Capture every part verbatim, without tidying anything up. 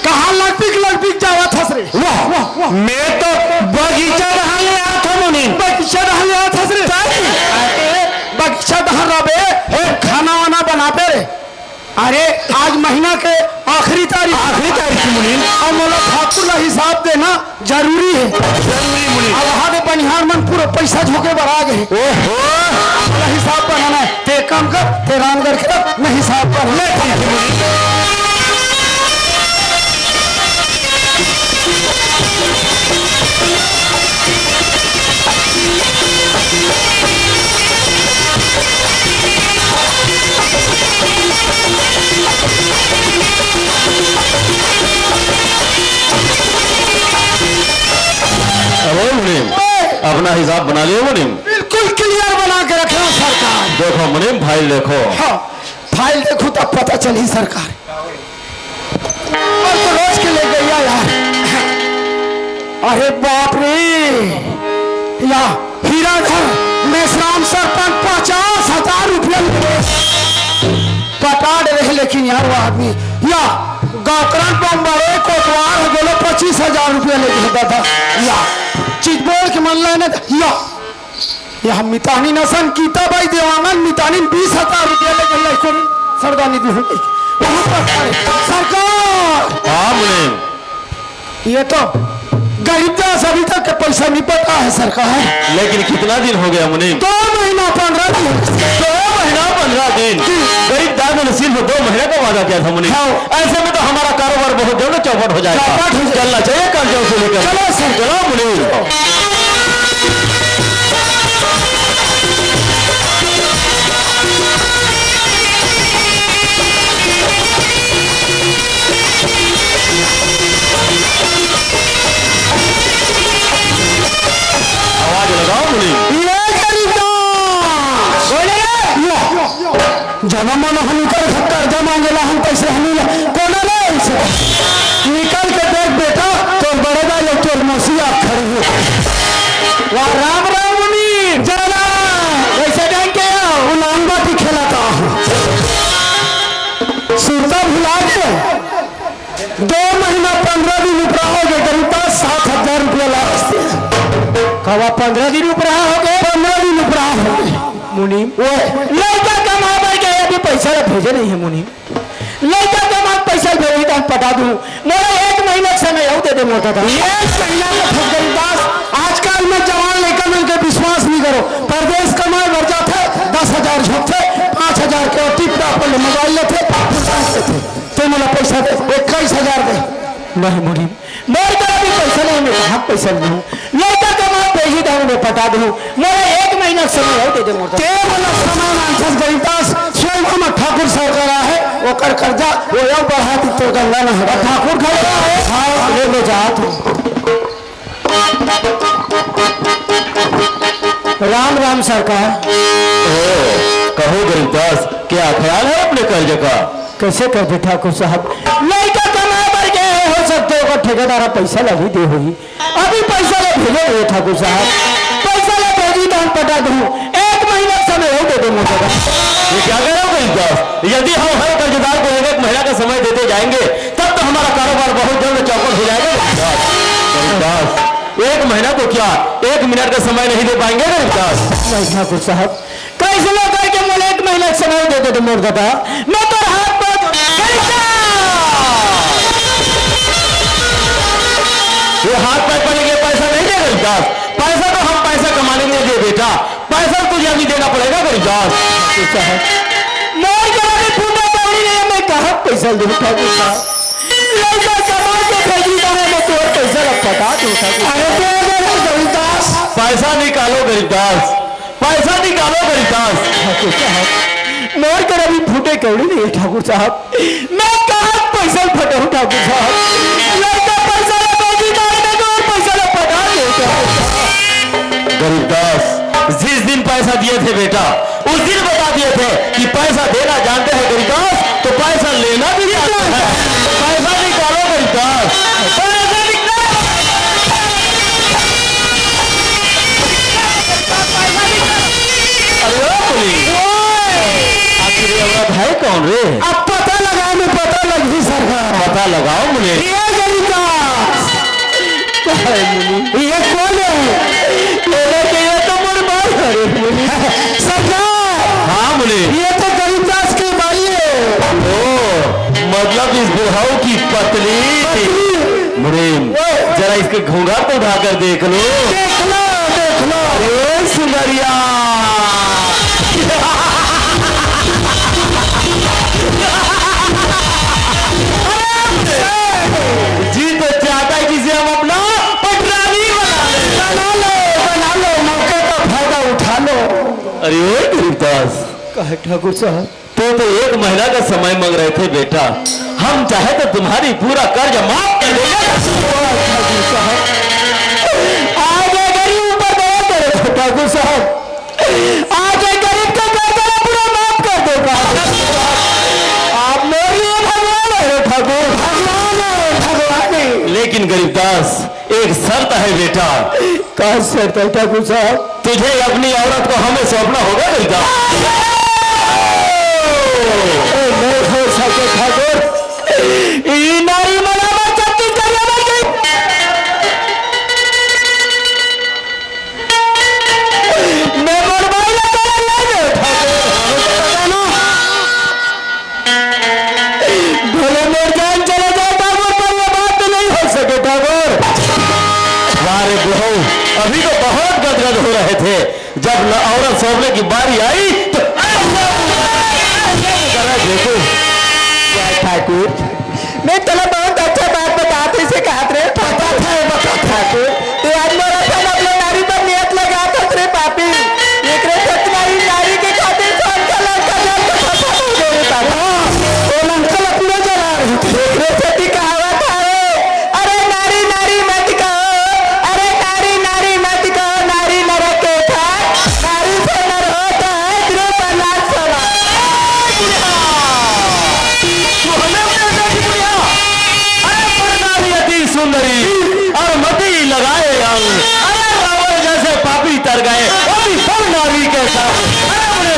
कहाँ लग बिक, लग बिक जावत हस रे? वाह, वाह, वाह। मैं तो बगीचा डहर ले आत हँव मुनीम। बगीचा डहर ले आत हस रे? ताई। अरे, बगीचा डहर रबे, हे, खाना वाना बनाबे रे। अरे, आज महीना के आखिरी तारीख। आखिरी तारीख हे मुनीम। अउ मोला ठाकुर ला हिसाब देना जरूरी हे। जरूरी मुनीम। अबहा दे बनिहार मन पूरा पैसा झोंके बर आ गे हे। ओहो। मोला हिसाब बनाना हे। ते काम कर, ते रामगढ़ के रख, मैं हिसाब कर। ले ठीक हे मुनीम। अरे मुनीम, अपना हिसाब बना लियो मुनीम। बिल्कुल clear बना के रखे हों सरकार। देखो मुनीम, file देखो। हाँ, file देखो तब पता चली सरकार। और तो रोज के ले गया यार। अरे बाप रे, या हीराधर मेश्राम सरपंच पचास हजार रुपया ले पटाड रहे, लेकिन यार वो आदमी या गाँवकरन बम बड़े कोटवार हो गेलो, पच्चीस हजार रुपया ले गए दादा। या चीज बोल के मन लेने या यह मितानी नसन कीता बाई देवांगन मितानी बीस हजार रुपया ले गई कोई सरदानी दी होगी। बहुत सरकार है। सरकार। हाँ मुनीम। ये तो गरीब दास अभी तक के पैसा नहीं पटा है सरकार। लेकिन कितना दिन हो गया मुनीम? दो महीना पन्द्रह दिन। दो महीना पन्द्रह दिन? जी। गरीब दास ने सिर्फ दो महीने का वादा किया था मुनीम। हाँ। ऐसे में तो हमारा कारोबार बहुत जल्द चौपट हो जाएगा। चौपट हो जाएगा। चलना चाहिए कर्जों से लेकर। चलो सर। चलो मुनीम। आवाज लगाओ मुनीम। ये गरीब दास। बोले रे। जनम मन हम कर कर्जा मांगेला हम पैसे हम ले। कोना रे ऐसे? निकल के देख बेटा, तोर बड़े भाई और तोर मौसी आप खड़ी हो। वाह, राम राम मुनीम। जय राम। कैसे ढंग के हो? उलान बाटी खेला था। सुरता भुला के दो महीना पन्द्रह दिन उपरा हो गए, गरीब दास सात हजार रुपया लास्ट। कवा पन्द्रह दिन उपरा हो गए? पन्द्रह दिन उपरा हो गए। मुनीम, ओए। लइका कमाए बर गए, अभी पैसा ला भेजे नहीं है मुनीम। लइका कमाए पैसा भेजी त हम पटा दूं। मोला एक महीना के समय अउ दे दे मोटा था। एक महीना का फुकरी दास, आजकल में जवान लइका मन के विश्वास नहीं करो। परदेश कमाए बर जाथे, दस हजार झोंकथे, पाँच हजार के टिप टाप ले मोबाइल लेथे, फुलटास लेथे। ते मोला पैसा दे, इक्कीस हजार दे। नहीं मुनीम, मोर करा भी पैसा नहीं, मैं कहाँ पैसा लूँ? लइका कमाए भेजी त मैं पटा दूँ। मोला एक महीना समय अउ दे दे मोर। ते मोला समय मांगथस गरीब दास, स्वयं हम ठाकुर सरकार आहे, ओकर कर्जा वो अउ बढ़ा दी तो गंगा नहर। ठाकुर खड़ा है। हाँ, ले लो जा तू। राम राम सरकार। ओ, कहो गरीब दास, क्या ख्याल है अपने कर्ज का? कैसे कर दे ठाकुर साहब? लइका कमाए बर गए हो सकते हो, ठेकेदार पैसा ला भी दे होही। अभी पैसा ला भेजे हुए ठाकुर साहब, पैसा ला भेजी त हम पटा दूँ। एक महीना समय अउ दे दे मोर दादा। ये क्या कह रहे हो गरीब दास? यदि हम हर कर्जदार को एक एक महीना का समय देते जाएंगे, तब तो हमारा कारोबार बहुत जल्द चौपट हो जाएगा गरीब दास। गरीब दास, एक महीना तो क्या, एक मिनट का समय नहीं दे पाएंगे गरीब दास। नहीं ठाकुर साहब, कैसे लो करके मोला एक महीना के समय दे दे मोर दादा, मैं तोर हाथ पैर जोड़-, गरीब दास! ये हाथ पैर पड़ेंगे, पैसा नहीं दे गरीब दास, पैसा तो हम पैसा कमाने में दे बेटा, पैसा तुझे अभी देना पड़ेगा गरीब दास। मोर करा भी फूटा कौड़ी नहीं है, मैं कहाँ पैसा दूँ ठाकुर साहब? लइका कमा के भेजी जाने में तोर पैसा ला पटा दूँ ठाकुर। अरे दे दे रे गरीब दास। पैसा निकालो गरीब दास, पैसा निकालो गरीब दास। ठाकुर साहब, मोर करा भी फूटे कौड़ी नहीं है ठाकुर साहब, मैं कहाँ पैसा पटाऊँ ठाकुर साहब? लइका पैसा ला भेजी तारे में तो और पैसा ला पटा दे ठाकुर साहब। गरीब दास, जिस दिन पैसा दिए थे बेटा, उस दिन बता दिए थे कि पैसा देना जानते हैं गरीब दास, तो पैसा लेना भी जानते हैं। पैसा निकालो गरीब दास, पैसा निकालो। अरे ओ पुलिस, आखिर ये औरत है कौन रे? अब पता लगा, मैं पता लग ही सरकार। पता लगाओ मुने। ये गरीबदास। काय मुनि? ये कोन हे? ये तो मोर बाई हरे मुनि। सरकार। हाँ मुनि। ये तो गरीबदास के बाई हे। ओ, मतलब इस बुढ़ऊ की पत्नी। पत्नी। मुनि, ओए। जरा इसके घूंघट तो उठाकर देख लो। देख लो, देख लो। अरे सुंदरिया। जी तो चाहता है कि इसे हम अपना पटरानी बना लें। बना लो, बना लो, मौके का फायदा उठा लो। अरे ओए गरीबदास, कहे ठाकुर साहब? तू तो एक महीना का समय मांग रहे थे बेटा, हम चाहे तो तुम्हारी पूरा कर्ज माफ कर देंगे। ठाकुर साहब, आज ये गरीब ऊपर दया करो ठाकुर साहब। आज एक गरीब का कर्जा पूरा माफ कर देगा। आप मेरे लिए भगवान है ठाकुर, भगवान है, भगवान है। लेकिन गरीबदास, एक शर्त है बेटा। का शर्त है ठाकुर साहब? तुझे अपनी औरत को हमें सौंपना होगा गरीबदास। ए, नहीं हो सके ठाकुर। ई नारी मना मत छत्तीसगढ़िया मत गई। मैं मोर बाई ला तोला ले दे ठाकुर। भले मोर जान चले जाए ठाकुर, पर ये बात तो नहीं हो सके ठाकुर। वाह रे बुढ़ऊ, अभी तो बहुत गदगद हो रहे थे, जब न औरत सौंपने की बारी आई तो ऐसा देखो। क्या ठाकुर, मैं तोला बहुत अच्छा बात बतात रहे से कहत रहे। बतात है, बतात है। ठाकुर, तू आज मोर अपन अपना नारी पर नियत लगात हस रे पापी। एकरे सेती नारी, नारी के खातिर कौन का लंका जल के सफल हो गए रे पापी। ओ लंका ला पूरा जला रहे थे। एकरे सेती कहावत है, अरे नारी, नारी मत कहो, अरे नारी, नारी मत कहो, नारी नरक के था। नारी से नर होता है, ध्रुव प्रहलाद समा। बुढ़िया! तू हमें अपने बेटी बुढ़िया! अरे पर नारी अति सुंदरी और मति लगाए अंग। अरे रावण जैसे पापी तर गए, वो भी पर नारी के संग। अरे बुढ़े,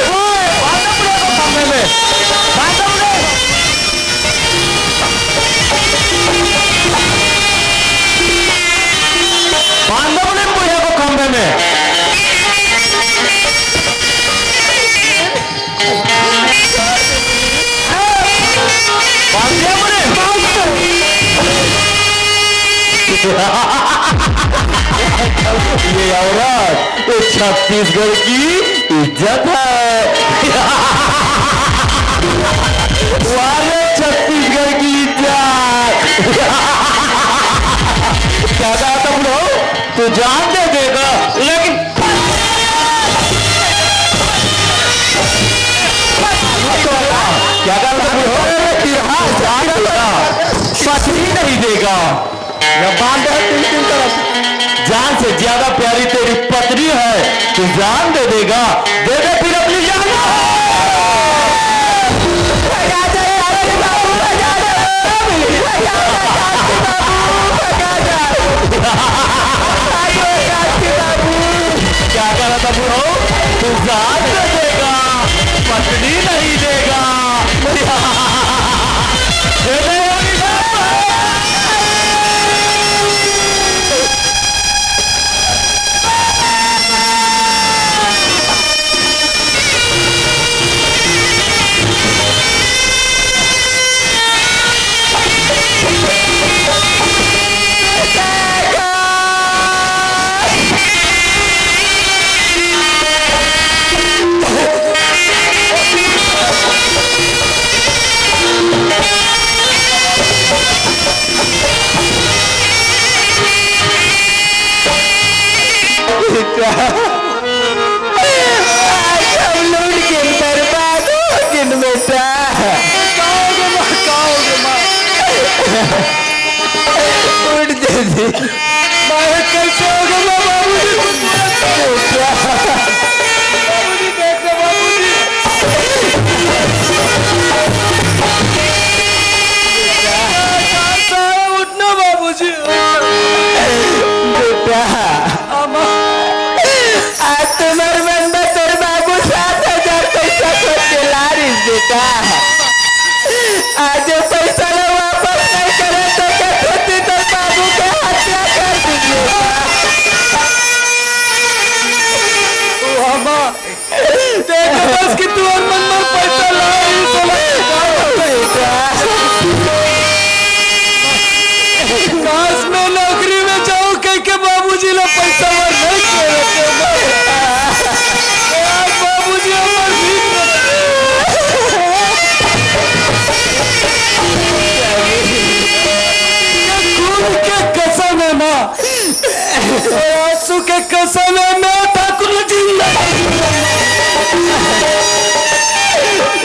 बांधो बुढ़े को खंभे में। बांधो बुढ़े। बांधो बुढ़े बुढ़िया को खंभे में। बांध दिया मैंने। ये औरत, ये छत्तीसगढ़ की इज्जत है। वाह रे छत्तीसगढ़ की इज्जत। क्या कहा था ब्रो? तू जान दे देगा, लेकिन क्या कहा था ब्रो? हाँ, जान देगा, पत्नी नहीं देगा। ये बांध दे तीन, तीन तरफ। जान से ज्यादा प्यारी तेरी पत्नी है, तू जान दे देगा, दे दे फिर अपनी जान। भगा दे यार, बाबू, भगा दे। भगा दे, भगा दे, बाबू, भगा दे। भगा दे, भगा दे, बाबू। क्या कह रहा था ब्रो? तू जान दे देगा, पत्नी नहीं देगा। दे दे। आज हम लूट के बर्बाद हो गए बेटा। कहोगे माँ, कहोगे माँ। उठ दे दे। माँ, कैसे हो गए माँ, बाबूजी? बेटा। बाबूजी, देख लो, बाबूजी। उठना, बाबूजी। बेटा, अम्मा। आज तुम्हारे मन में तेरे बाबू सात हजार पैसा खोज के ला रही बेटा। आज ये पैसा ला वापस नहीं कर कसम है, मैं ठाकुर जिंदा नहीं।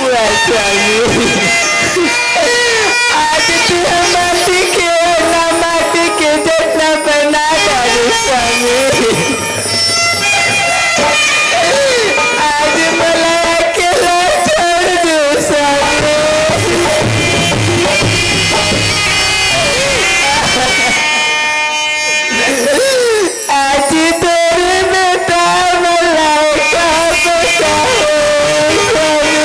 वाह स्वामी, आज तू माटी के, ना माटी के जतना बना डाले स्वामी। आज मोला अकेला छोड़ दे स्वामी। आज तोरे बेटा मोला का बताओ स्वामी।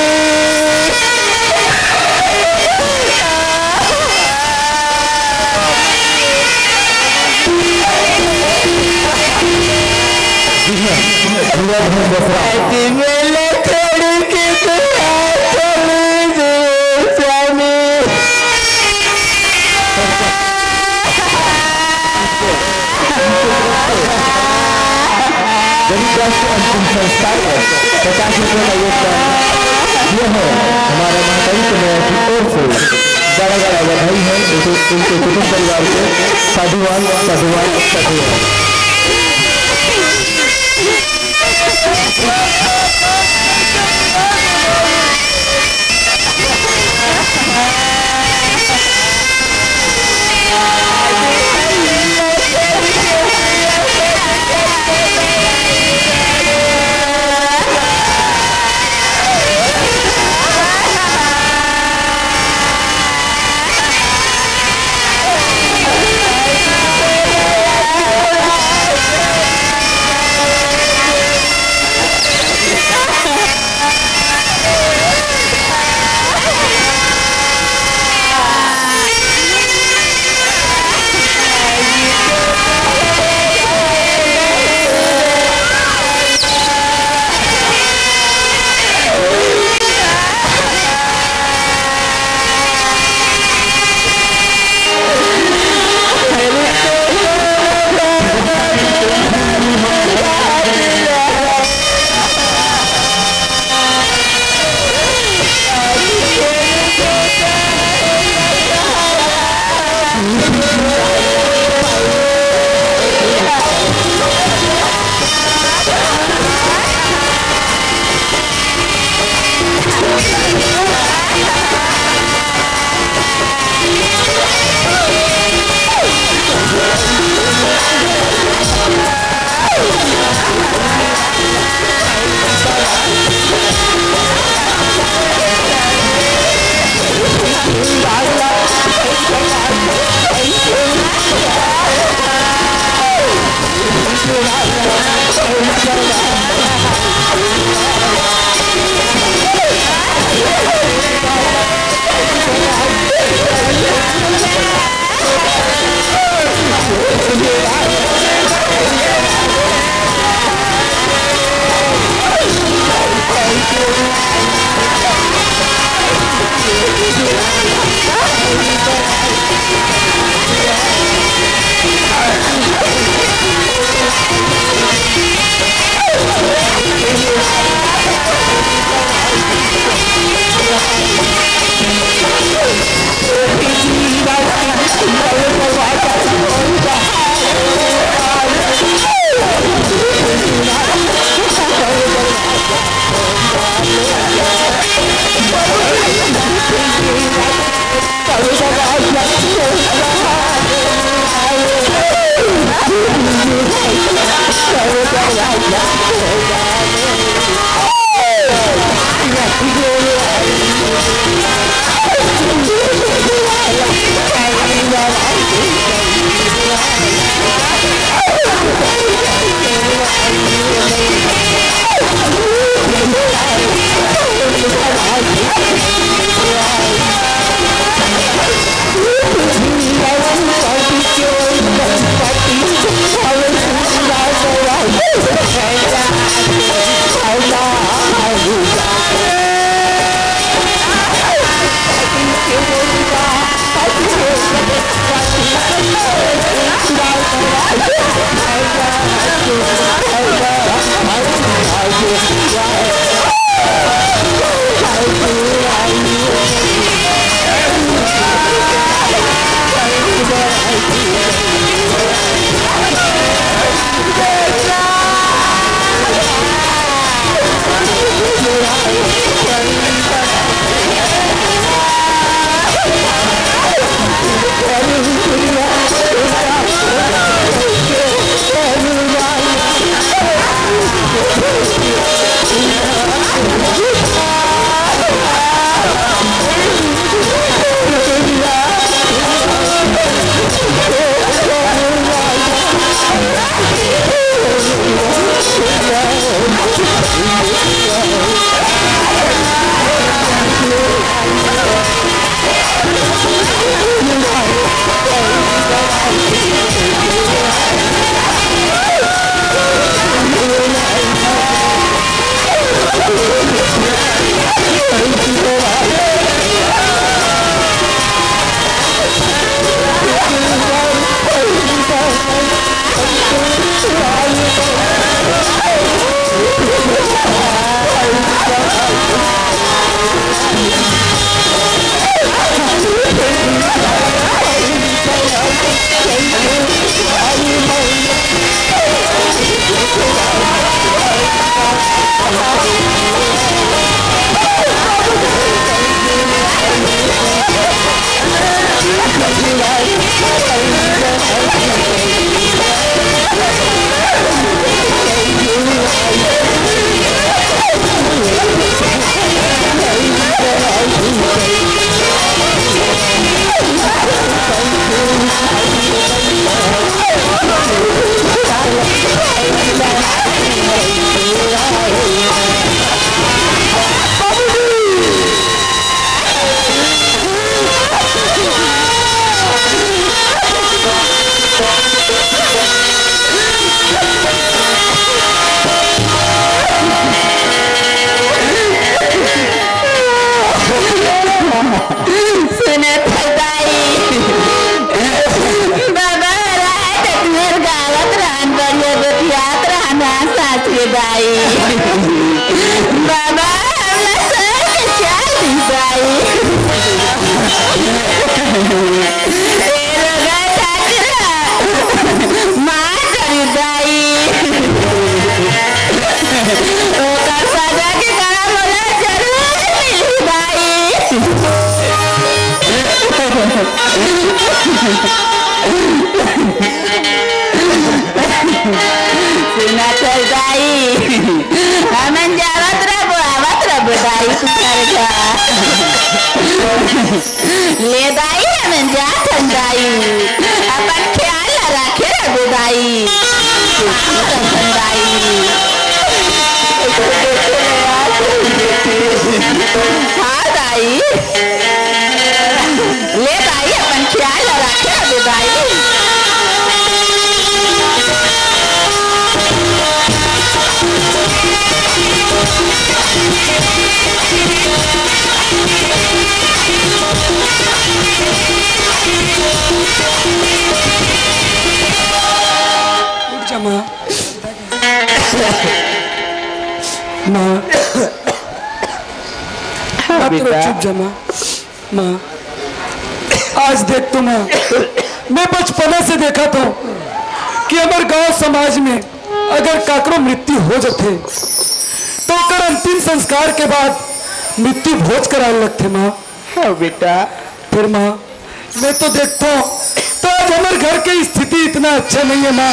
गरीब दास के अंतिम संस्कार में पचास रुपए का योगदान, ये है हमारे महाकाली कन्या की ओर से बड़ा बड़ा बधाई है इनके, इनके कुटुंब परिवार को। साधुवाद, साधुवाद, साधुवाद। ले दाई, हमन जात हन दाई, अपन ख्याल ला राखे रहिबे दाई। दाई। हाँ दाई। ले दाई, अपन ख्याल ला राखे रहिबे दाई। उठ जा माँ। माँ। हाँ, मत रो, बेटा। चुप जा माँ। माँ, आज देख तो माँ, मैं बचपना से देखत हँव कि हमर गांव समाज में अगर काकरो मृत्यु हो जथे, तो ओकर अंतिम संस्कार के बाद मृत्यु भोज कराए लगथे माँ। हाँ बेटा। फिर माँ, मैं तो देखता हूँ, तो आज हमर घर के स्थिति इतना अच्छा नहीं है माँ,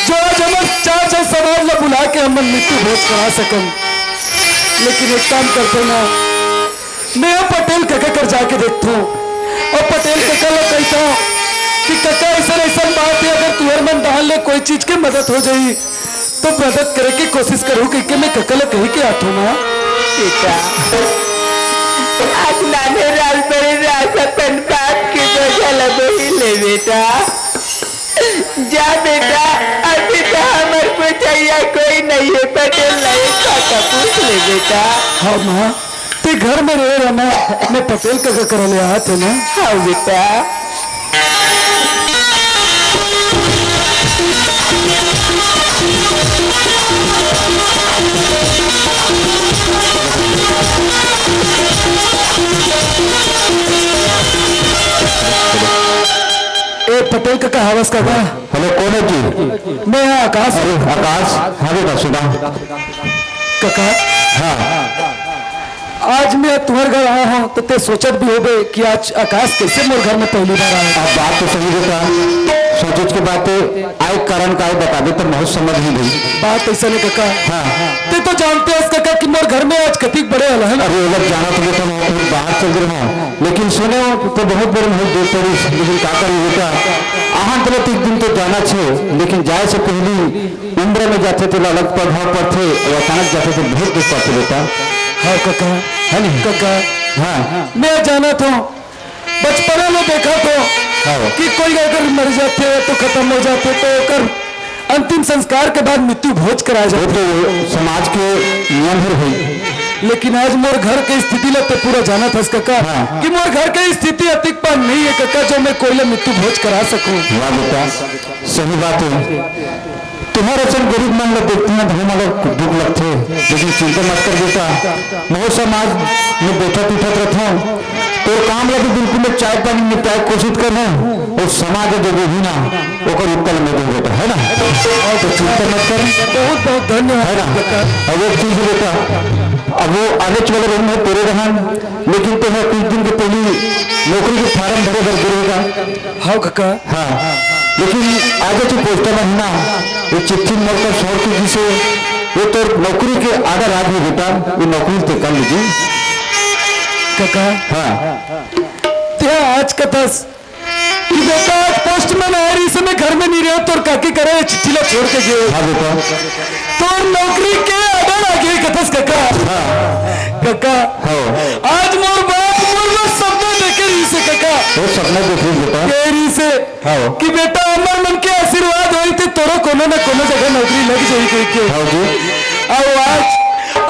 जो आज हमर चार झन समाज ला बुला के हमन मृत्यु भोज करा सकन। लेकिन एक काम करते ना, मैं ह पटेल कका कर जाके देखथों, अउ पटेल कका ल कहिथों कि कका, अइसन अइसन बात हे, अगर तुंहर मन डाहन ले कोई चीज के मदद हो जाही, तो मदद करे के कोशिश करहू, कहिके मैं कका ल कहि के आथों ना। बेटा, आज नान्हे राज बड़े राज अपन बाप के बोझा ल बोही ले बेटा। जा बेटा, अभी तो हमर पूछइया कोई नहीं है, पटेल ला एक बात पूछ ले बेटा। हाँ माँ, ते घर में रहे रहना, मैं पटेल कका करा ले आत हे ना। हाँ बेटा। ए, पटेल कका, हवस कका? हेलो, कौन है जी? मैं आकाश। अरे, आकाश, हाँ बेटा, सुना। कका, हाँ। आज मैं तुंहर घर आए हँव, तो ते सोचत भी होबे कि आज आकाश कइसे मोर घर में पहली बार आए। अब बात तो सही बेटा, सोचत के बात आए, कारण का आए बताबे तो बहुत समझ ही गई। बात अइसन हे कका। हाँ। ते तो जानते हस कका कि मोर घर में आज कतिक बड़े अलहन। अरे, वो लोग जाना तो बेटा, मैं तो बाहर चल रहा हूँ, लेकिन सुने हो तो बहुत बड़े बहुत दूर पड़ी, लेकिन का करी बेटा, आहन तो एक दिन तो जाना छे, लेकिन जाए से पहली उम्र में जाथे तो अलग प्रभाव पड़थे, अउ अचानक जाथे तो बहुत दुख पड़थे बेटा। हाँ कका। है नहीं? कका, हाँ। मैं जानत हँव, बचपना में देखत हँव हाँ। कि कोई अगर मर जाथे तो खत्म हो जाथे तो ओकर अंतिम संस्कार के बाद मृत्यु भोज कराए वो जाथे। तो समाज के नियम हर है। लेकिन आज मोर घर के स्थिति ला ते पूरा जानत हस कका हाँ। कि मोर घर के स्थिति अतिक पार नहीं है कका, जो मैं कोई ला मृत्यु भोज करा सकूं। वाह बेटा, सही बात है। तुम्हारे असन गरीब मन ला देखथन तो हमन ला दुख लगथे, लेकिन चिंता मत कर बेटा, मैं समाज में बैठत उठत रथंव, तोर काम ला भी बिल्कुल मैं चाय पानी निपटाए कोशिश करहूँ, अउ समाज जो भी ना ओकर उत्तर मैं दूँ बेटा, है ना? तो चिंता मत कर। बहुत बहुत धन्यवाद है ना? बेटा। अब एक चीज बेटा, अब वो आने वाले रूम में तेरे रहन, लेकिन तो मैं कुछ दिन के पहले नौकरी के फार्म भरे बर गिरेगा। हाँ कका। हाँ, लेकिन आज तो पोस्टर में ना, ये चिट्ठी मोर कर छोड़ के किसे, ये तो नौकरी के आधा रात में बेटा, ये नौकरी ते कर लीजिए। कका। हाँ। ते आज कथस कि बेटा आज पोस्टमैन आए रहिस, मैं घर में नहीं रहे, तोर काकी करा ये चिट्ठी ला छोड़ के गए। हाँ बेटा। तोर नौकरी के order आ गए कथस कका। हाँ। कका। हाँ। आज मोर बाप मोर ला सपना देखे रहिस कका। वो सपना देखे बेटा। कहे रहिस हाँ। कि बेटा हमर मन के आशीर्वाद होई ते तोरो कोनो न कोनो जगह नौकरी लग जाई कहिके। हाँ जी। अउ आज,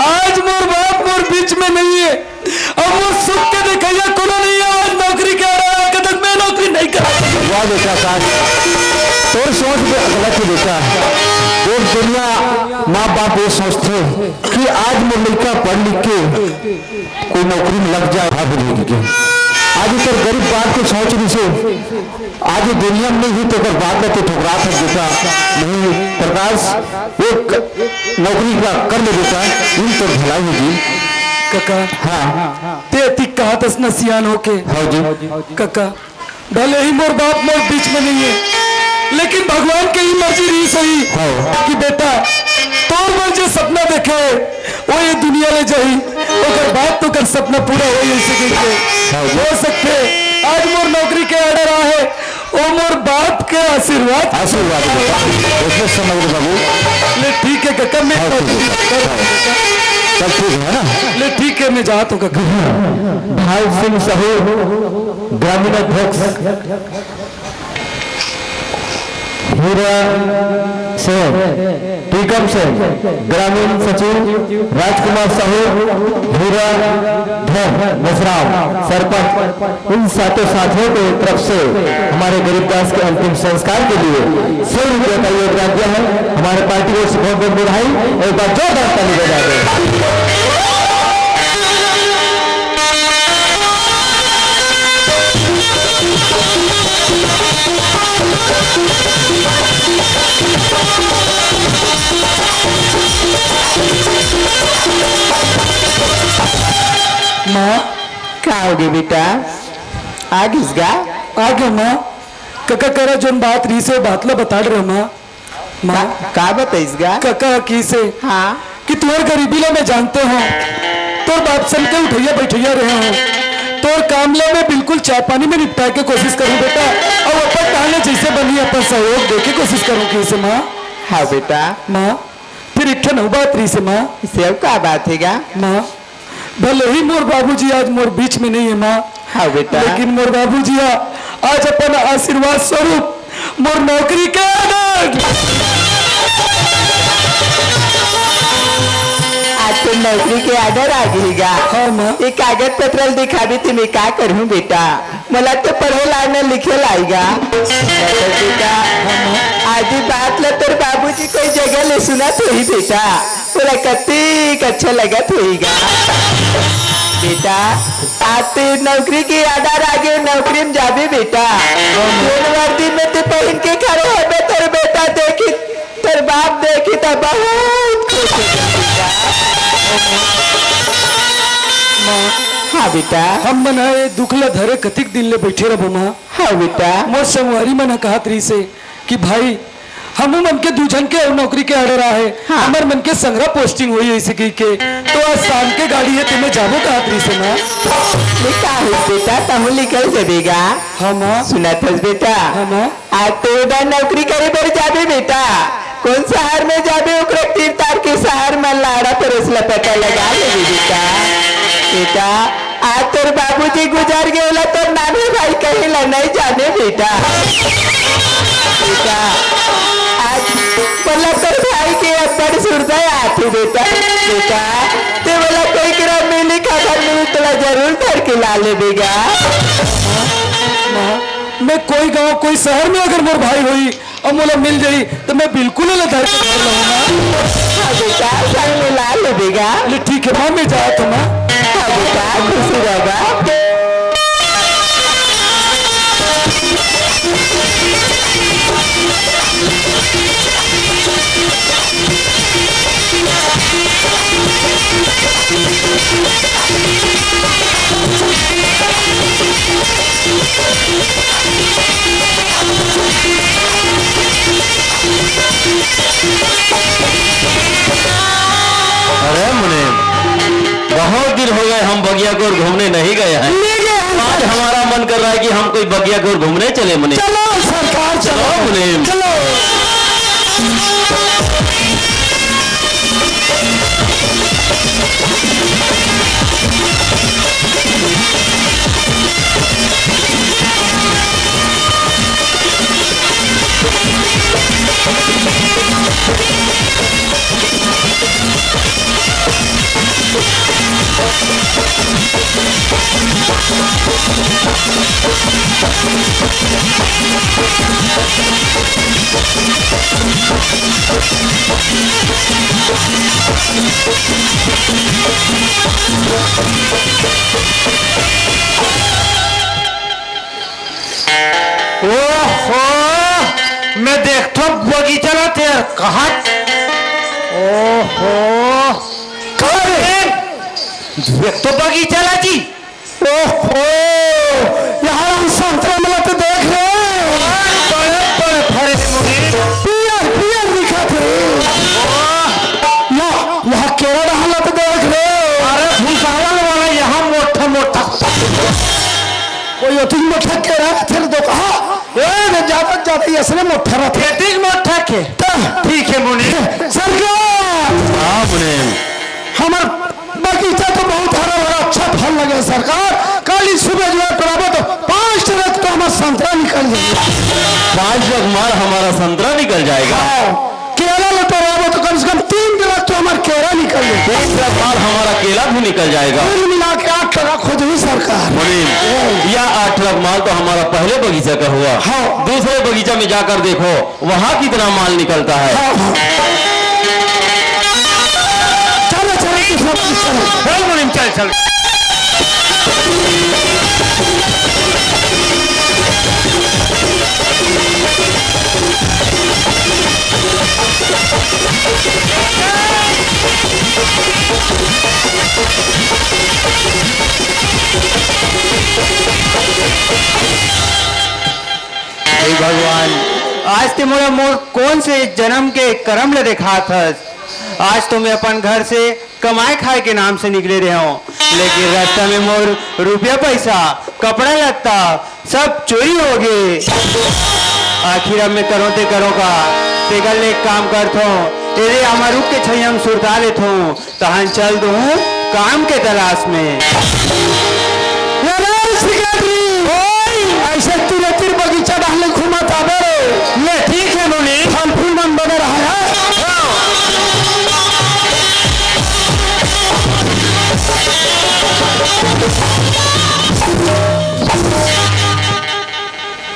आज मोर बाप मोर बीच में नहीं है। अब वो सुख के देखइया कोनो नहीं है, आज नौकरी के order आए कथस मैं नौकरी नहीं करा सकूँ। वाह बेटा, साथ तोर सोच भी गलत है बेटा। देख दुनिया माँ बाप ये सोचथे कि आज मोर लइका पढ़ लिख के कोई नौकरी में लग जाए, हाँ, बोलिए कि आज इधर गरीब बाप के सोच रहिसे, आज ये दुनिया में नहीं हुई तो अगर बात करते ठुकरा था बेटा, नहीं प्रकाश, एक नौकरी का कर ले बेटा, इन तो भलाई होगी। कका, हाँ। ते अतिक कहाथस न सियान होके। हाँ जी। कका, भले ही मोर बाप मोर बीच में नहीं है, लेकिन भगवान के ही मर्जी रहिस होही हाँ। कि बेटा, तोर मन जे सपना देखे, वो ये दुनिया ले जाही। ओकर बाद तो ओकर सपना पूरा होई, ऐसे कहिके। हाँ जी। हो सकथे आज मोर नौकरी के order आहे, ओ मोर बाप के आशीर्वाद। आशीर्वाद बेटा, उसमें समझ बाबू। ले ठीक है कका, मैं हाँ, ठीक है। हाँ। सब ठीक है ना? ले ठीक है, मैं जात हूँ कका। भाई सिंह साहू, ग्रामीण अध्यक्ष, हीरा सिंह, टीकम सिंह, ग्रामीण सचिव राजकुमार साहू, हीरा धन मसराम, सरपंच, इन सातों साथियों की तरफ से हमारे गरीबदास के अंतिम संस्कार के लिए सौ रुपये का योगदान दिया है। हमारे पार्टी को बहुत बहुत बधाई, एक बार जोरदार ताली बजा दें। माँ, का होगे बेटा? आ गिस गा? आ गया माँ। कका करा जोन बात रही से बात ला बता रहे माँ। माँ, का, का बताइस गा? कका की से हाँ। कि तुहर गरीबी ला मैं जानते हूँ, तोर बाप सन के उठैया बैठैया रहे हूँ, तोर काम ला मैं बिल्कुल चाय पानी में निपटाए के कोशिश करूँ बेटा, और अपन ताले जैसे बनी अपन सहयोग दे के कोशिश करूँ की से माँ। हाँ बेटा। माँ, फिर एक ठन अउ बात रही से माँ। से अउ का बात है गा? माँ, भले ही मोर बाबूजी आज मोर बीच में नहीं है माँ, हाँ बेटा। लेकिन मोर बाबूजी आ-, आज अपन आशीर्वाद स्वरूप मोर नौकरी के आनंद। आज तो नौकरी के order आ गई गा। हाँ माँ। ये कागज पत्र दिखाबे ते मैं का करहूँ बेटा? मोला तो पढ़े ला न लिखे ला आइगा। बेटा, आदि बात ला तोर बाबूजी कोई जगह ले सुनत होही बेटा, तोला कतिक अच्छा लगत होही गा। बेटा, आज ते नौकरी के order आगे, नौकरी में जाबे बेटा। जोन वर्दी में ते पहिन के खड़े होबे, तोर बेटा देखी, तोर बाप देखी त बहुत खुश हो जाही बेटा। माँ, हाँ बेटा। हम मन ह ए दुख ला धरे कतिक दिन ले बैठे रहबो माँ। हाँ बेटा। मोर संगवारी मन ह कहत रहिसे कि भाई, हमू मन के दू झन के अउ नौकरी के order आहे, हाँ। हमर मन के संघरा posting होई ऐसे कहिके, तो आज शाम के गाड़ी हे, तेमे जाबो कहत रहिसे माँ। ये का होइस बेटा, तहूँ निकल जबे गा। हाँ माँ। सुनत हस बेटा? हाँ माँ। आज तो उधर नौकरी करे बर जाबे बेटा, कौन शहर में जाबे, ओकरे तीर तार के शहर में लाड़ा परोस ला पता लगा लेबे बेटा। बेटा, आज तोर बाबूजी गुजर गए ला तोर नानी भाई कहीं ला नहीं जाने बेटा। बेटा, आज मतलब तोर भाई के अब्बड़ सुरता आथे बेटा। बेटा, ते बोला कोई करा मिली खबर मिली तोला जरूर धर के ला लेबे गा। माँ, मैं कोई गांव कोई शहर में अगर मोर भाई होई, अउ मोला मिल जाही, त मैं बिल्कुल ओला धर के घर लाहूँ माँ। हाँ बेटा, संग में ला लेबे गा। ले ठीक है माँ, मैं जात हूँ माँ। हाँ बेटा, खुशी रह गा। अरे मुनीम, बहुत दिन हो गए हम बगिया कोर घूमने नहीं गए हैं। आज हमारा मन कर रहा है कि हम कोई बगिया कोर घूमने चले मुनीम। चलो सरकार, चलो। चलो मुनीम। चलो। ओहो, मैं देखथों बगीचा ला तेर कहाँ। ओहो, का रे? देख तो बगीचा ला जी। ओहो, यहाँ हम संतरा मन ला तो देख रहे। बड़े बड़े फरे हे मुनीम। पियर पियर दिखत हे। वाह। यहाँ, यहाँ केरा डहर ला तो देख रहे। अरे भूसा तुम मोठा के रहा थे तो कहा, ए, रे, ज्यादा से ज्यादा ये असले मोठा रहा थे। ये तीन मोठा के। त ठीक है मुनीम। सरकार। हाँ मुनीम। हमर बगीचा तो बहुत हरा भरा, अच्छा फल लगे सरकार। काली सुबह जो है तोड़ाबो तो पाँच ट्रक तो हमर संतरा निकल जाए। पाँच ट्रक माल हमारा संतरा निकल जाएगा। हाँ। केला ल तोड़ाबो तो कम से कम तीन ट्रक तो हमर केला निकल जाए। तीन ट्रक माल हमारा केला भी निकल जाएगा। कुल मिला के आठ ट्रक हो जाए सरकार। मुनीम, यह आठ ट्रक माल तो हमारा पहले बगीचा का हुआ। हाँ। दूसरे बगीचा में जाकर देखो, वहाँ कितना माल निकलता है। हाँ, हाँ। चलो, चलो, चलो, चलो। चल मुनीम, चल, चल। हे भगवान, आज ते मोला मोर कोन से जन्म के करम ल देखात हस। आज तो मैं अपन घर से कमाए खाए के नाम से निकले रहे हूँ, लेकिन रास्ता में मोर रुपया पैसा, कपड़ा लत्ता सब चोरी हो गए। आखिर अब मैं करों ते करों का, तेकर ले एक काम करत हूँ, एदे आमा रुख के छैया में सुरता लेत हूँ, तहन चल दूँ काम के तलाश में। अरे secretary, ओए, ऐसे तीरे तीर बगीचा डालने घूमत आबे रे। ले, ठीक है मुनीम। फल फूल मन बने रहा है।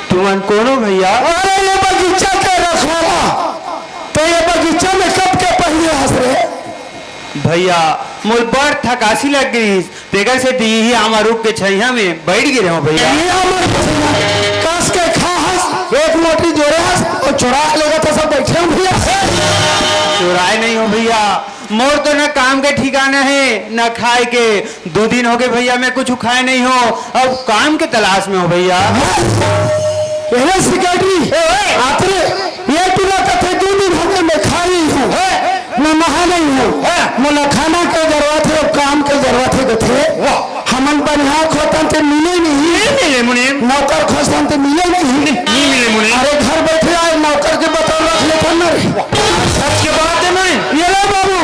तुमन कोन हो भैया? अरे, ये बगीचा के रखवाला। तो ये बगीचा में कब के पहले हंस रहे? भैया, मोर बड़ थकासी लग गई, तेकर से दी ही आमा रुख के छैया में बैठ गे रहो भैया। ये हमर कस के खा हस, एक मोटी जोरे हस, और चुरा के लेगा तो सब बैठे हो भैया। चुराए नहीं हो भैया, मोर तो न काम के ठिकाना है, न खाए के। दू दिन हो गए भैया, मैं कुछ खाए नहीं हो, अब काम के तलाश में हो भैया। एहे secretary, ए, ओए। आतरे, ये टूरा कथे दू दिन हो गए मैं खा नहीं हूँ, ए। मैं नहा नहीं हूँ। ए। मोला खाना के जरूरत है, अब काम के जरूरत है कथे। वाह। हमन बनिहार खोजथन ते मिले नहीं। नहीं मिले मुनीम। नौकर खोजथन ते मिले नहीं। नहीं मिले मुनीम। अरे घर बैठे आए नौकर के बतौर रख लेथन ना रे। सच के बात है मुनीम। ये ले बाबू।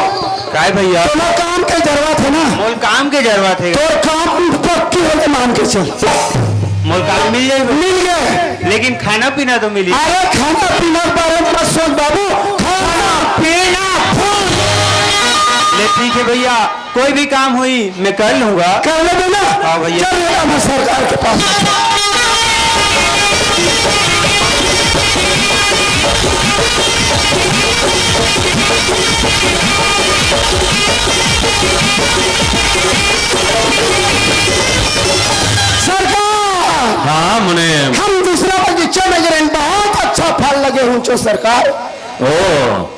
काय भैया? तोला काम के जरूरत है ना? मोल काम के जरूरत है। तोर काम पक्की होले मान के चल। मोल काम मिल जाए। मिल गए। लेकिन खाना पीना तो मिली। अरे खाना पीना के बारे में मत सोच बाबू, खाना पीना फुल। ले ठीक है भैया, कोई भी काम हुई मैं कर लूंगा। कर ले बेटा। हाँ भैया। चल बेटा, मैं सरकार के पास। सरकार, हाँ मुनीम। हम दूसरा बगीचा में गिरेन, बहुत अच्छा फल लगे हूँ चो सरकार। ओ।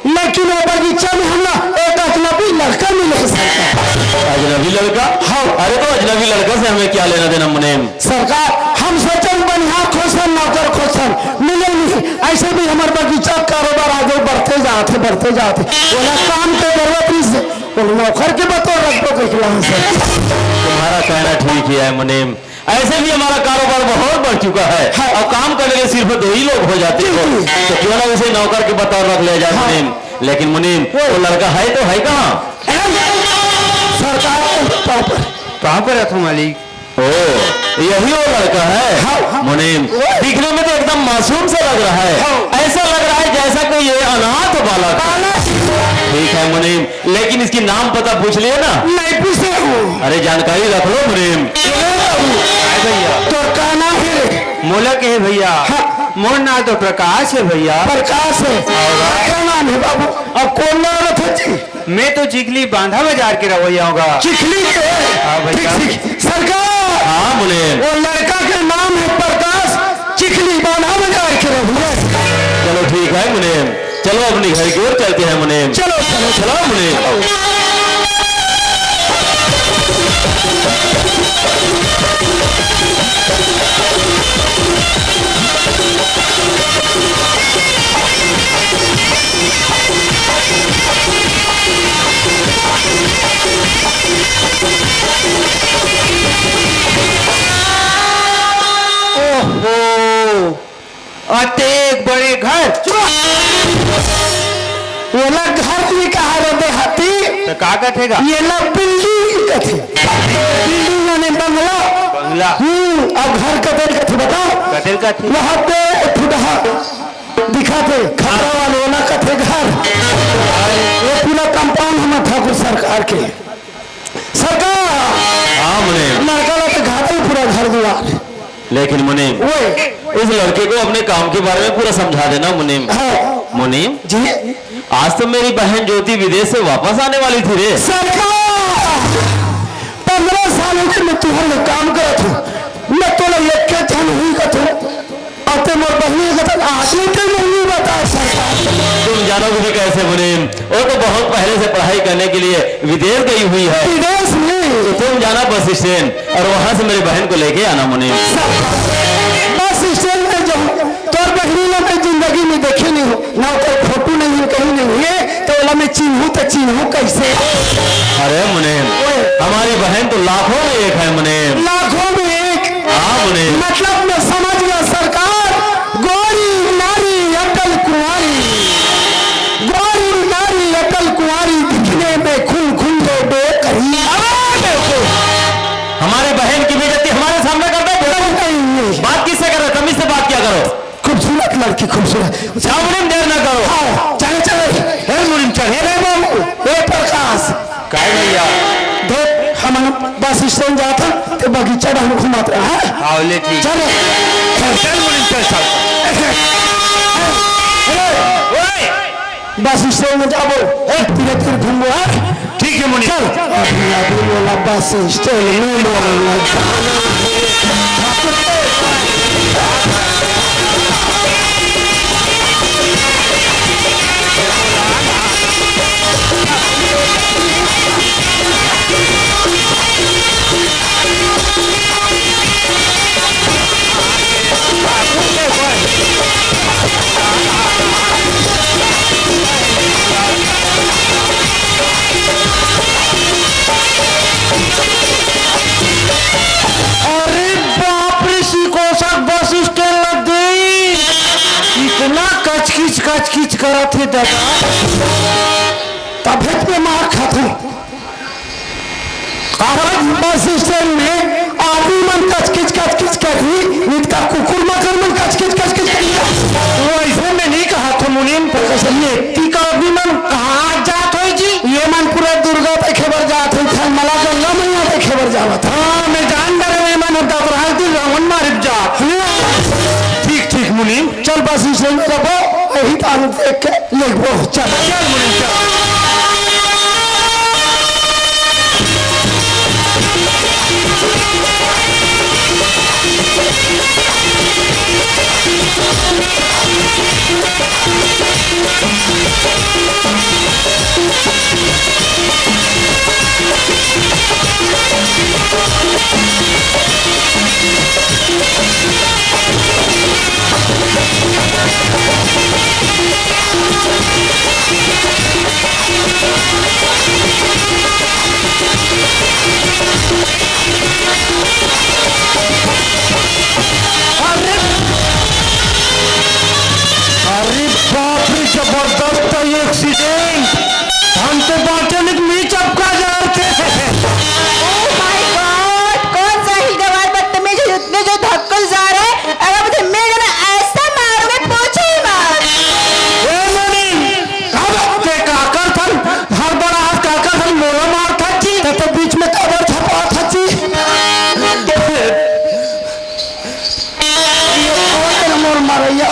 लेकिन वो बगीचा में हमला एक अजनबी लड़का मिले सरकार। अजनबी लड़का? हाँ। अरे तो अजनबी लड़का से हमें क्या लेना देना मुनीम? सरकार, हम सोचन बनिहार खोजन, नौकर खोजन, मिले नहीं। ऐसे भी हमर बगीचा कारोबार आगे बढ़ते जात है, बढ़ते जात है। बोला काम के जरूरत नहीं से, बोला नौकर के बतौर रखबो के खिलाफ से। तुम्हारा कहना ठीक ही है मुनीम, ऐसे भी हमारा कारोबार बहुत बढ़ चुका है। हाँ। और काम करने के सिर्फ दो ही लोग हो जाते हो। जी। तो क्यों ना उसे नौकर के बतौर रख लिया जाए हाँ। मुनीम। लेकिन मुनीम, वो वो लड़का है तो है कहाँ? सरकार के पाँव पर। पाँव पर रखो मालिक। ओ, यही वो लड़का है। हाँ, हाँ। मुनीम, वो दिखने में तो एकदम मासूम सा लग रहा है। हाँ। ऐसा लग रहा है जैसा कोई ये अनाथ बालक। बालक। ठीक है मुनीम, लेकिन इसकी नाम पता पूछ लिया ना? नहीं पूछे हूँ। अरे जानकारी रख लो मुनीम। सुनो बाबू। हाँ भैया। तोर का नाम है रे? मोला के है भैया? हाँ। मोर नाम तो प्रकाश है भैया। प्रकाश है? हाँ भैया। का नाम है बाबू? अब कौन नाम रखे जी? मैं तो चिखली बांधा बाजार के रवैया हूँ गा। चिखली के? हाँ भैया। ठीक, ठीक। सरकार! हाँ, बोले। वो लड़का के नाम है प्रकाश, चिखली बांधा बाजार के रवैया। चलो ठीक है मुनीम, चलो अपने घर की ओर चलते हैं मुनीम। चलो, चलो। चलो मुनीम। एक बड़े घर। चुप। ये ला घर नहीं कहा रे देहाती। तो का कथे गा? ये ला बिल्डिंग कथे। बिल्डिंग माने बंगला। बंगला। हम्म, अब घर कतेल कथे बताओ? कतेल कथे? वहाँ पे फुटहा दिखाथे, खपरा वाले वाला कथे घर। ये पूरा कंपाउंड हमर ठाकुर सरकार के। सरकार! हाँ, मुनीम। लड़का ला तो घाटे पूरा घर दुआर। लेकिन मुनीम, ओए। इस लड़के को अपने काम के बारे में पूरा समझा देना, मुनीम। हाँ। मुनीम, जी। आज तो मेरी बहन ज्योति विदेश से वापस आने वाली थी रे। सरकार! पंद्रह सालों के मैं तुहर ले काम करत हूँ, मैं तोला एक के झन हुई कथूँ। अते मोर बहिनी के तो आज ही के नहीं बता सकता। तुम जानोगे भी कैसे मुनीम? वो तो बहुत पहले से पढ़ाई करने के लिए विदेश गई हुई है। विदेश नहीं। तो तुम जाना बस स्टैंड और वहाँ से मेरी बहन को लेके आना मुनीम। बस स्टैंड में जो तोर बहिनी ला मैं जिंदगी में देखे नहीं हूँ, ना ओकर फोटो नहीं है, कहीं नहीं है, तो ओला मैं चिन्हूँ तो चिन्हूँ कैसे? अरे मुनीम, ओए। हमारी बहन तो लाखों में एक है मुनीम। लाखों में एक। हाँ, मुनीम। मतलब मैं समझ गया सरकार, गोरी नारी अटल कुंवारी, गोरी नारी अटल कुंवारी, दिखने में खुल खुल दो डोकरी। अरे बेवकूफ, हमारी बहन की बेइज्जती हमारे सामने कर दे। नहीं, नहीं, नहीं। बात किससे कर रहे हो? तमीज से बात किया करो। खूबसूरत लड़की, खूबसूरत। जाओ मुनीम, देर ना करो। हाँ, चले, चले। हे मुनीम, चल। हे रे बाबू, हे प्रकाश। काय भैया? देख, हमन बस स्टैंड जात हन, ते बगीचा डहर घूमत रह, हाँ? हाँ, ले ठीक। चल। चल मुनीम, चल, चल। अरे, ओए! बस स्टैंड में जाबो, तीरे तीर घूमबो, हाँ? ठीक है मुनीम। चल। अभी, अभी बोला बस स्टैंड में बोला। अरे बाप रे, सिकोसक बस स्टैंड लग गई। इतना कचकिच कचकिच करत हे दादा। तभे तो मार खाथे। आज बस स्टैंड में आदमी मन कचकिच कचकिच करही, इतका कुकुर मकर मन कचकिच कचकिच करही। वैसे मैं नहीं कहा था मुनीम, पर कसम ये इतनी का आदमी मन कहाँ जात होई जी? ये मन पूरा दुर्गा देखे बर जात होई, थलमला गंगा मैया देखे बर जावत हे। हाँ, मैं जान डरे, ये मन दबराए दिन रावण मारे जात। हाँ। ठीक, ठीक मुनीम। चल बस स्टैंड में रखो, यही तान देख के लिखबो। चल, चल मुनीम, चल। अरे, अरे बाप रे, जबरदस्त एक्सीडेंट। हम तो बाँचे नहीं, मैं चपका जा रहे थे। Oh my God, कौन सा हिल गवार बदतमीज है, इतने जो धक्कल जा रहे हैं। अगर मुझे मिल गया ना, ऐसा मारूंगा, पूछो ही मत। ए मोनी, अब ते काकर थन, हर बड़ा हाथ काकर थन, मोला मार था जी। ते तो बीच में काबर छपा था जी। ये कौन है मोर मारैया?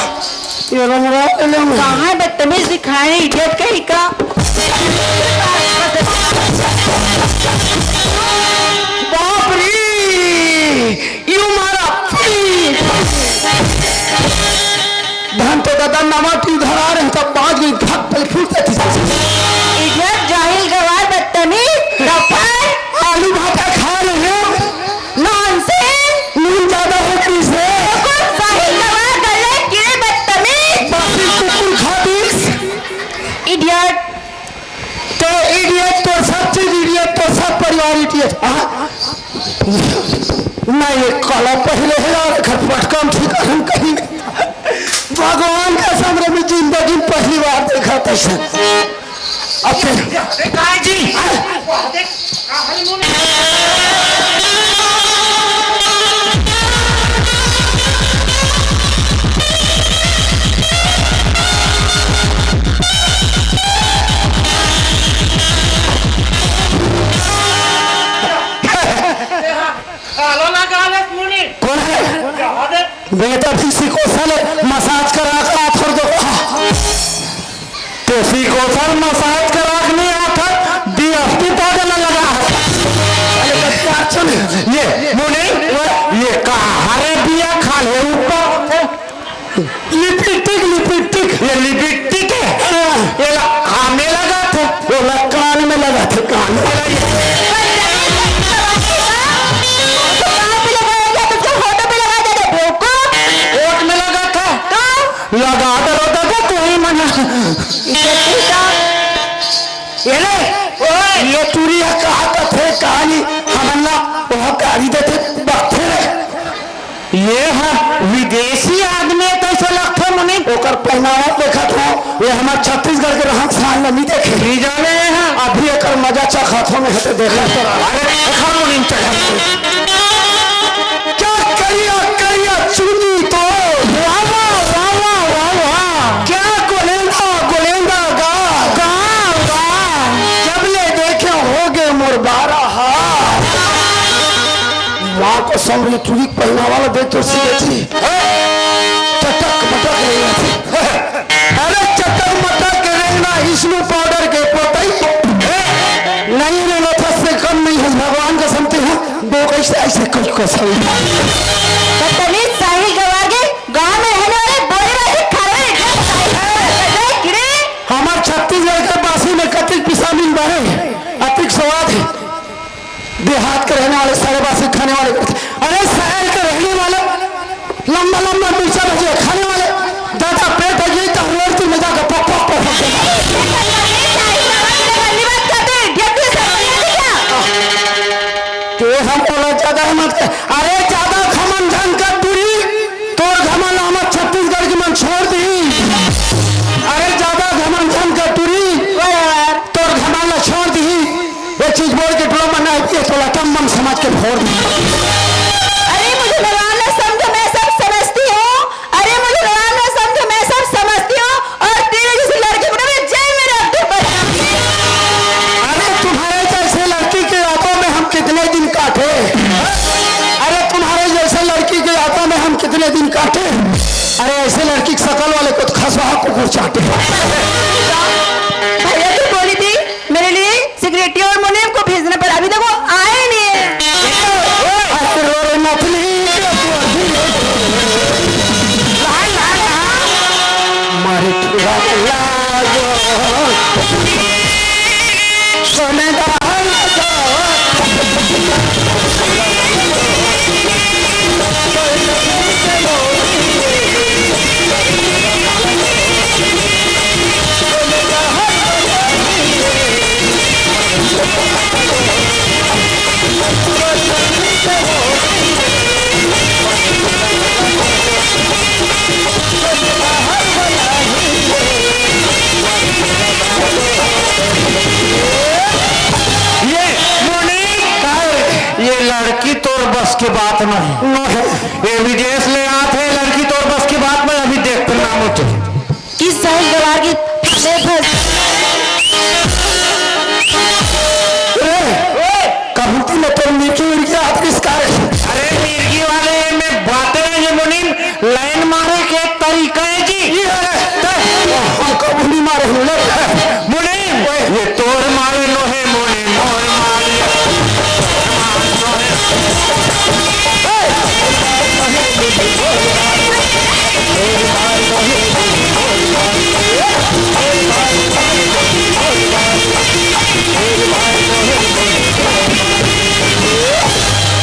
ये रंगवा ले ले। कहाँ है बदतमीज दिखाए, इडियट कहीं का। बाप रे, यू मारा। धन तो दादा नवा टी धरा रहे, तब बाज गई, फट पहले फूट जाती। इडियट, जाहिल, गवार, बदतमीज, रफर। आलू भाटा खा रहे हैं। नॉनसेंस। नून ज्यादा हो गई से। कुकुर, जाहिल, गवार, गले, कीड़े, बदतमीज। बाकी कुकुर खा बीस। इडियट। तो इडियट तो सब चीज इडियट, तो सब परिवार इडियट। हाँ? ना ये काला पहले है यार, घर पटका में ठीक है, हम कहीं नहीं। भगवान कसम रे, मैं जिंदगी में पहली बार देखा था सर। अब फिर अरे काय जी? कालो ना गालत मुनि। कौन है? बेटा फिर सीखो साले, मसाज करा कर आ छोड़ दो। तो सीखो सर, मसाज करा के नहीं आता, डीएसपी पाउडर ना लगा। अरे बच्चा, सुन। ये मुनि, ये कहा रे बिया खा ले ऊपर। लिपिटिक, लिपिटिक। ये लिपिटिक है। हाँ। ये ला-, हमें लगा था। वो ला कान में लगा था, कान में। तो कान पे लगाया गया, तो क्या होठों पे लगा देते, बेवकूफ? होठ में लगा था। तो? लगा दे रो दादा, तू ही मना। ये ले, ओए, ये टूरी ह कहा कथे कहानी, हमन ला ओह गारी देथे, बकथे रे। ये ह विदेशी आदमी हे, कइसे लगथे मुनि? ओकर पहनावा देखत हो, ये हमर छत्तीसगढ़ के रहन सहन ला नहीं देखे। नहीं जाने ये ह। अभी एकर मजा चखत हो, मैं हटे देखत तो रहा। अरे, देखा मुनि, चखत हो। क्या करिया, करिया चुनी तो। वाह, वाह, वाह, वाह, वाह, वाह। क्या गोलेंदा, गोलेंदा गा। गा, गा। जब ले देखे होगे मोर बारा हाथ। माँ कसम रे, टूरी के पहनावा ला देख तो सीधे थी। चटक मटक रेंगत हे। अरे चटक मटक के रेंगना, स्नो पाउडर के पोतई। नहीं रेंगत हस से कम नहीं हस, भगवान कसम ते हा। वो कैसे ऐसे कुछ कसम। बदतमीज साहिल गवार के गांव में रहने वाले बोले वाले खाने वाले ढेर सारे कीड़े। हमार छत्तीसगढ़ के बासी में कतिक पिसामिल बारे, अतिक स्वाद है। देहात के रहने वाले, सारे बासी खाने वाले, अरे शहर के रहने वाले, लंबा लंबा मिर्चा भजिया खाने वाले, दादा पेट भर गई तो हर रोड में जाकर पक पक पक पक। ते हम बोला ज्यादा मत कर। अरे ज्यादा घमंड झन कर टूरी, तोर घमंड हमर छत्तीसगढ़ के मन छोड़ दी। अरे ज्यादा घमंड झन कर टूरी, तोर घमंड ला छोड़ दी। ये चीज बोल के टूरा मन आई, ये तोला कम बम समझ के फोड़ दी। अरे मुझे भगवान ना समझो, मैं सब समझती हूँ। अरे मुझे भगवान ना समझो, मैं सब समझती हूँ। और तेरे जैसी लड़की को ना मैं जेल में रख दूँ, बदतमीज। अरे तुम्हारे जैसे लड़की के आंतों में हम कितने दिन काटे? अरे तुम्हारे जैसे लड़की के आंतों में हम कितने दिन काटे? अरे ऐसे लड़की की शकल वाले को तो खसवा कुकुर चाटे। भैया तो बोली थी मेरे लिए सिगरेटी और मुनीम को भेजना, पर अभी तक वो आए नहीं है। अरे रो रे नथनी, मारे पूरा लागो। सोने दा हलवा। ये मुनीम, ये लड़की तोर बस के बात नहीं। ये विदेश